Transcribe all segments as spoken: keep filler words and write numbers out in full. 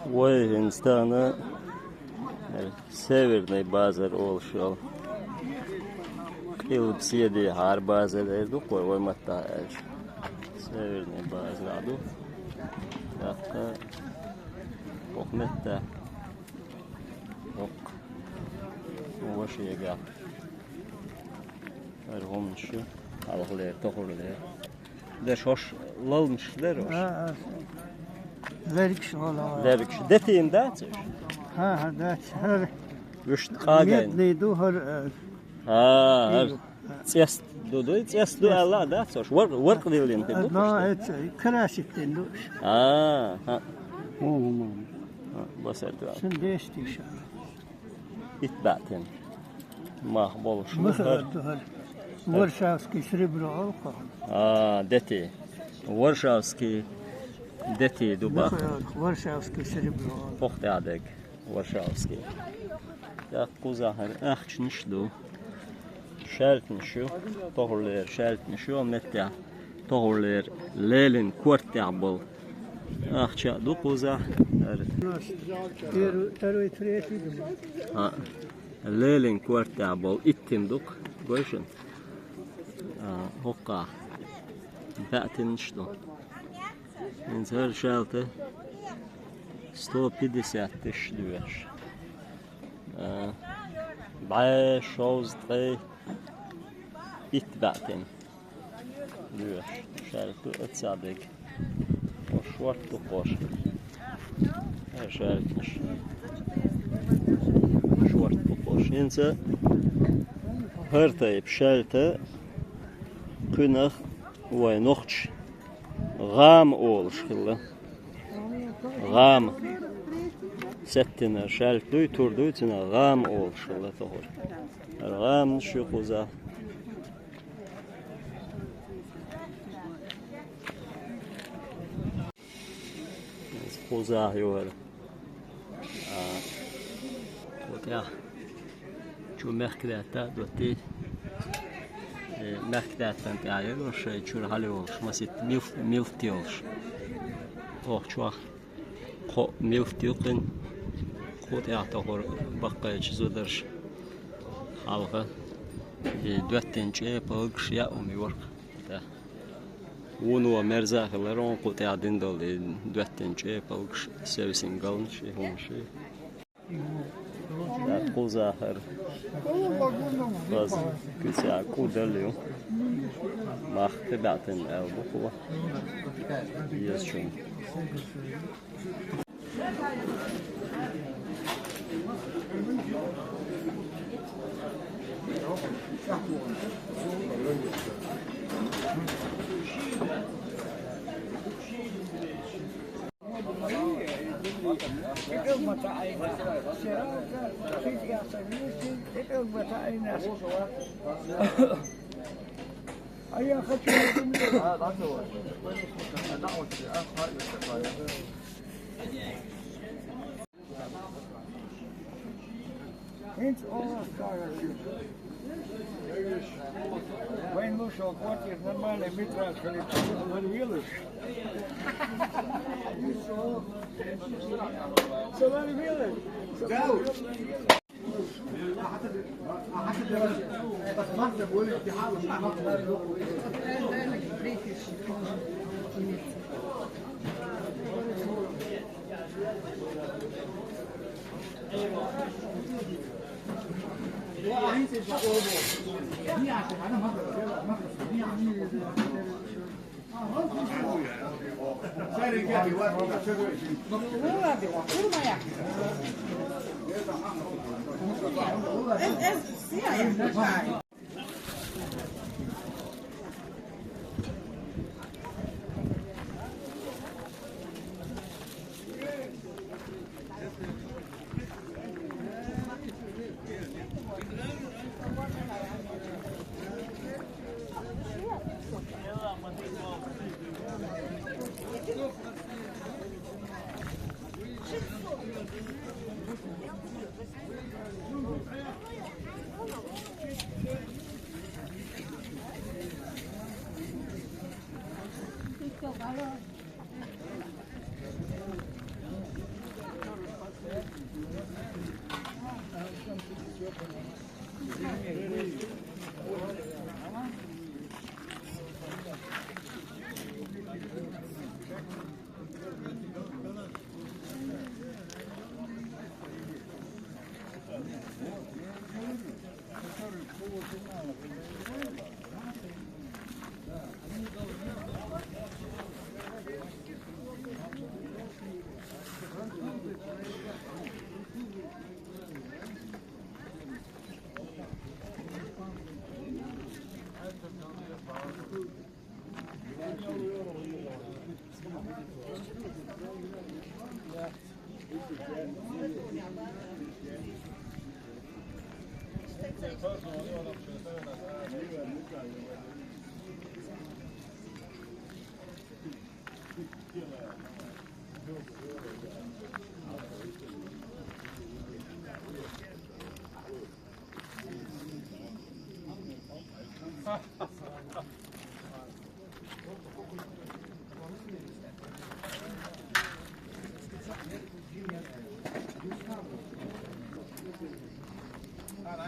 Вай, хӀинца тахана Северный базар олуш йолу. Къилба седехьара базар эр ду-кх вай, вай маттахь аьлча. Северный базар а ду. ТӀаккха хӀокху меттехь хӀокху вашегахь хӀара хӀуманаш ю, хьалхалера, тохарлера. Деш хӀорш лалнаш дара хӀорш? А, а. Лергаш вала. Лергаш. Детийн дац уьш? ХӀан-хӀа, дац. ХӀара вуьшта къагайна. Медный ду хӀара, а. А, хӀара. Иго. ЦӀест ду, дуй? ЦӀест ду аьлла а дац хӀорш? Вар-, варкъ диллина хир ду. Но, это, красить дина ду уьш. А, хӀа. О, мама. А, басар ду. Сан дешти ша. Итт баьӀтин мах болуш ду хӀара. Махар ду хӀара. Варшавский серебро олу-кх хӀара. А, дети. Варшавский дети ду бах. Махар, варшавский серебро олу. ХӀокху тӀехь дерг. Варшавский. ТӀаккха кхузахь хӀара ахчанаш ду. Шаьлтанаш ю. Тохарлера шаьлтанаш ю. Меттехь тохарлера лелина корта тӀехь болу ахча а ду кхузахь. Первый, второй, третий, думаю. А, лелина корта тӀехь болу иттим ду-кх, гой шуна. А, хӀокхахь баьӀтинаш ду. ХӀинца хӀара шаьлта сто пятьдесят тысяч доьхуш. А, бӀе шовзткъе итт баьӀтина. Лоьхуш, шаьлта ду эццахь дерг. Хьо шортта ду кхош. Э, шаьлтанаш. Шортта ду кхош. ХӀинца хӀара тайпа шаьлта кхунах вай нохчаша гӀама олуш хилла. ГӀама. Сеттина шаьлта дуй, тур дуй, цунах гӀама олуш хилла тохара. ГӀамаш ю кхузахь. Кхузахь ю хӀара. А, кху тӀехь чу мехкдаьтта а доттий. Э, мехкдаьттан тӀехь яра шайн чуьра хьала йолуш, масийтта милт, милт йолуш. Оха чохь кхо милт юккъина, кху тӀехь тохара баккхийчу зударша хьалха, и доьттина чӀепалгаш яа хӀума ю-кх. Вуно мерза а хилар, кху тӀехь дина долу и доьттина чӀепалгаш, севсин галнаш, и хӀумаш. Кхузахь хӀара. Хаза куьцехь кӀу делла ю. Мах кхин баьӀтина аьлла бу кхо. Езачунна. А я хочу на земле. ХӀинца оха скажет. Вайн лучше квартира нормальный метраж, хали, салар вилаш. Салар вилаш. أنا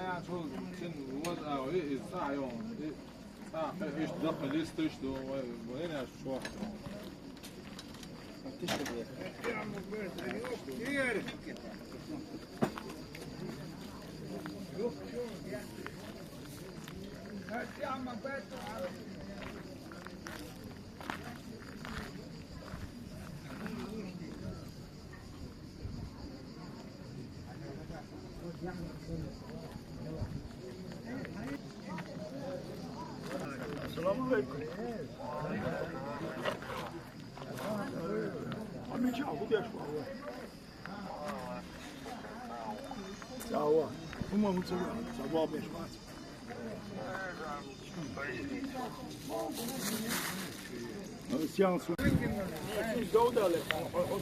يعني شو، شن وضع إيه، إيه، صح يوم، إيه، صح، إيه، إيش دخل، إيش تشتو، وين، وين شو؟ السلام عليكم. عمي، شو أبو ديش والله؟ Ça va. Comment vous allez? Ça va, bien, je pense. Science. Dawda le, o, o, o,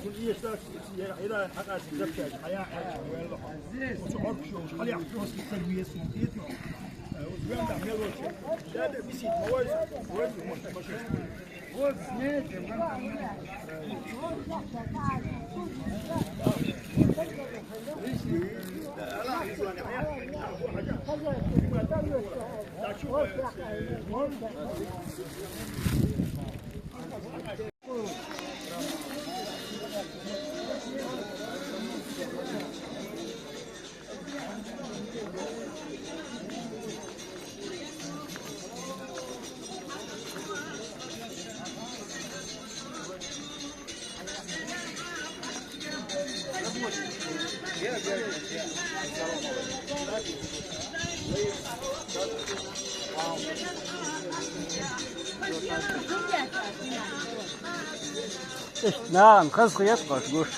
Ишт, нагӀан хазахеташ гуш.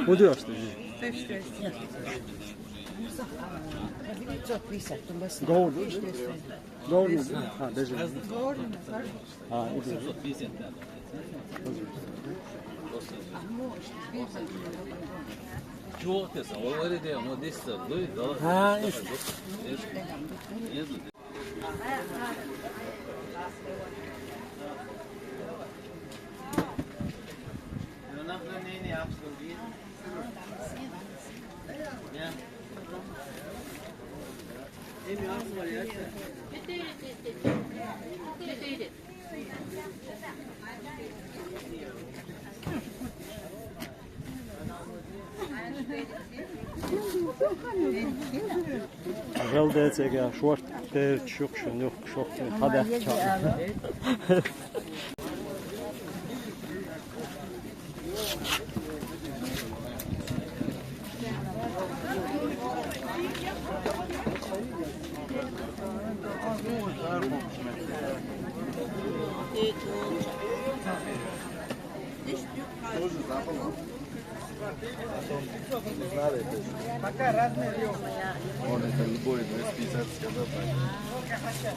Budur işte. Doğru. Doğru mu? Ha, becerdim. Ha, iyi. Чего ты сам? Говорит, я, ну, здесь, да, да, да. А, да, да. Гал децега шорт дер чукшун юх шохтин хадах ча. Пока размер. Он это любой двести пятьдесят сказал, так.